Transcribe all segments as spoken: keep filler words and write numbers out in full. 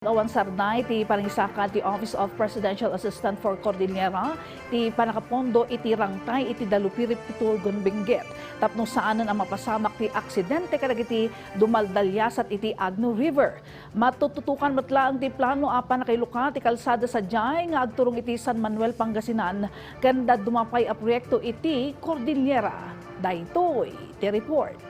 Awan sarday ti panangisaka ti Office of Presidential Assistant for Cordillera ti panakapondo iti rangtay iti Dalupirip Itogon, Benguet tapno saanen a mapasamak ti aksidente kadagiti dumaldaliasat iti Agno River. Matututukan met laeng ti plano a pannakailuka ti kalsada sadiay nga agturong iti San Manuel, Pangasinan, ken dadduma pay a proyekto iti Cordillera. Daytoy ti report.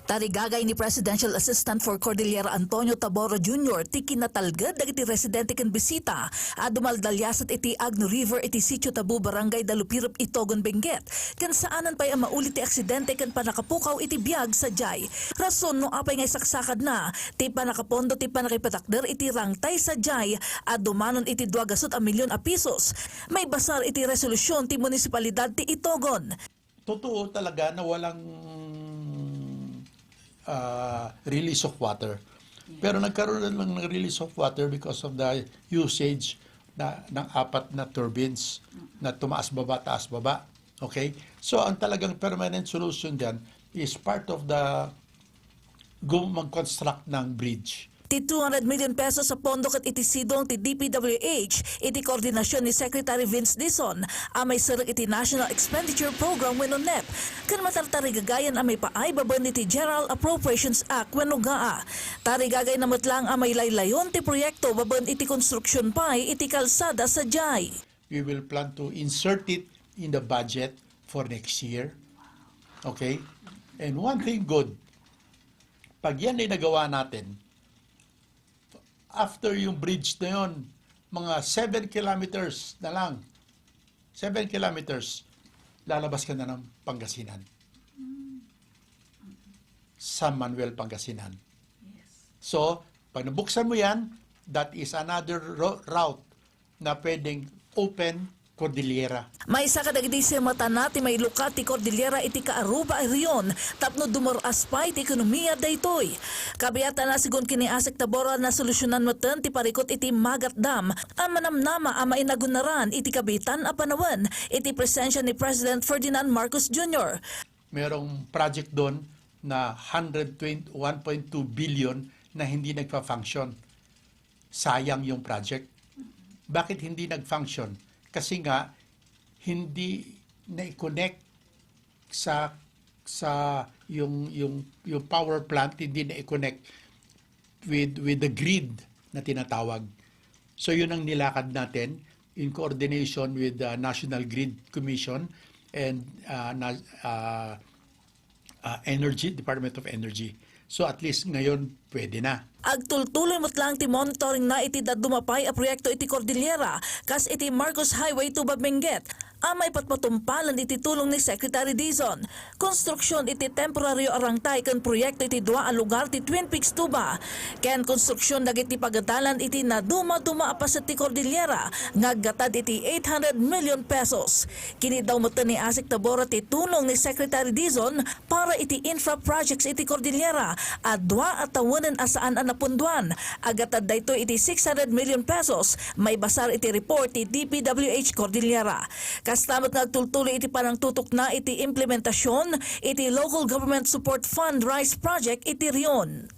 Tarigagay ni Presidential Assistant for Cordillera Antonio Taborro Junior ti kinatalged dagiti residente ken bisita a dumaldaliasat iti Agno River iti Sitio Tabu, Barangay Dalupirip, Itogon, Benguet, ken saanen pay a mauli ti aksidente ken pannakapukaw iti biag sadiay. Rason no apay nga isaksakadna ti pannakapondo ti pannakipatakder iti rangtay sadiay a dumanon iti dua gasut a milyon a pisos. Maibasar iti resolusion ti munisipalidad ti Itogon. Totoo talaga na walang, ah, release of water. Pero nagkaroon na lang ng release of water because of the usage na, ng apat na turbines na tumaas-baba, taas-baba. Okay? So, ang talagang permanent solution dyan is part of the gu-, mag-construct ng bridge. Ti two hundred million pesos a pondo ket iti sidong ti D P W H iti koordinasyon ni Secretary Vince Dizon a maiserrek iti National Expenditure Program wenno nep, ken matartarigagayan a maipaay babaen iti General Appropriations Act wenno gaa. Tarigagayna met laeng a mailaylayon ti proyekto babaen iti konstruksyon pay iti kalsada sadiay. We will plan to insert it in the budget for next year. Okay? And one thing good, pag yan ay nagawa natin, after yung bridge na yon, mga seven kilometers na lang. Seven kilometers, lalabas ka na ng Pangasinan. San Manuel, Pangasinan. So, pag nabuksan mo yan, that is another ro-, route na pwedeng open Cordillera. Maysa kadagiti simatana ti mailukat ti Cordillera iti Kaaruba a rehiyon tapno dumar-as pay ti ekonomiya daytoy. Kabiatan a, sigun ken ni Asek Taborro, nasolusyonan metten ti parikut iti Magat Dam a manamnama a mainagunaran iti kabitan a panawen iti presensia ni President Ferdinand Marcos Junior. Merong project doon na hundred twenty, one point two billion na hindi nagfa-function. Sayang yung project. Bakit hindi nag-function? Kasi nga, hindi na-connect sa, sa yung, yung, yung power plant, hindi na-connect with, with the grid na tinatawag. So, yun ang nilakad natin in coordination with the National Grid Commission and, uh, na-, uh, uh, Energy, Department of Energy. So, at least ngayon, pwede na. Agtultuloy met laeng ti monitoring na iti dadduma pay a proyekto iti Cordillera, kas iti Marcos Highway Tuba, Benguet, a maipatpatumpalan iti tulong ni Secretary Dizon. Konstruksyon iti temporaryo a rangtay ken proyekto iti dua a lugar ti Twin Peaks Tuba, ken konstruksyon dagiti pagadalan iti nadumaduma a paset ti Cordillera nga aggatad iti eight hundred million pesos. Kiniddaw metten ni Asek Taborro ti tulong ni Secretary Dizon para iti infra projects iti Cordillera a dua a tawenen a saan a napunduan. Aggatad daytoy iti six hundred million pesos, maibasar iti report ti D P W H Cordillera. Kasta met nga agtultuloy iti panangtutukna iti implementasyon iti Local Government Support Fund RISE project iti rehiyon.